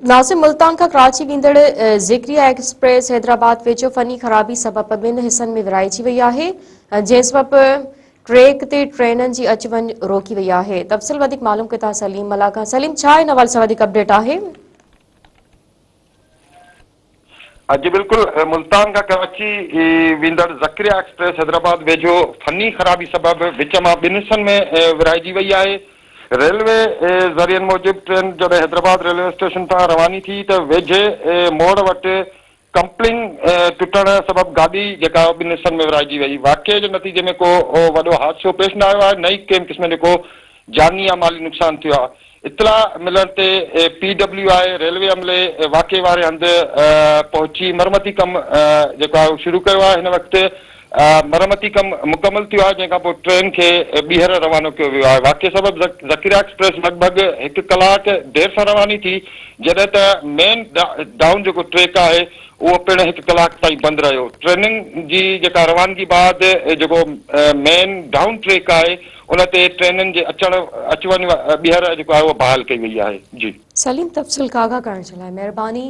ناظم ملتان کان ڪراچي ويندڙ ذڪريا ايڪسپريس حيدرآباد ويجهو فني خرابي سبب ٻن حصن ۾ ورهائجي وئي آهي جنهن سبب ٽريڪ تي ٽرينن جي اچ وڃ روڪي وئي آهي تفصيل وڌيڪ معلوم ڪيون ٿا سليم ملاح کان سليم ڇا ان حوالي سان وڌيڪ اپڊيٽ آهي؟ جي بلڪل ملتان کان ڪراچي ويندڙ ذڪريا ايڪسپريس حيدرآباد ويجهو فني خرابي سبب وچ مان ٻن حصن ۾ ورهائجي وئي آهي ريلوي ذريعن موجب ٽرين جڏهن حيدرآباد ريلوي اسٽيشن تان رواني ٿي ته ويجهي موڙ وٽ ڪمپلنگ ٽٽڻ سبب گاڏي جيڪا ٻن حصن ۾ ورهائجي وئي. واقعي جي نتيجي ۾ ڪو وڏو حادثو پيش نه آيو آهي نه ئي ڪنهن قسم جو ڪو جاني يا مالي نقصان ٿيو آهي. اطلاع ملڻ تي پي ڊبليو I railway عملي واقعي واري هنڌ پهچي مرمتي ڪم جيڪو آهي اهو شروع ڪيو آهي. هن وقت مرمتي ڪم مڪمل ٿيو آهي، جنهن کانپوء ٽرين کي ٻيهر روانو ڪيو ويو آهي. واقعي سبب ذخيره ايڪسپريس لڳ ڀڳ هڪ ڪلاڪ دير سان رواني ٿي، جڏهن ته مين ڊائون جيڪو ٽريڪ آهي اهو پڻ هڪ ڪلاڪ تائين بند رهيو. ٽرينن جي جيڪا روانگي بعد جيڪو مين ڊائون ٽريڪ آهي ان تي ٽرينن جي اچڻ اچ وڃ ٻيهر جيڪو آهي اهو بحال ڪئي وئي آهي. جي. سليم تفصيل کان آگاهه ڪرڻ جي لاء مهرباني.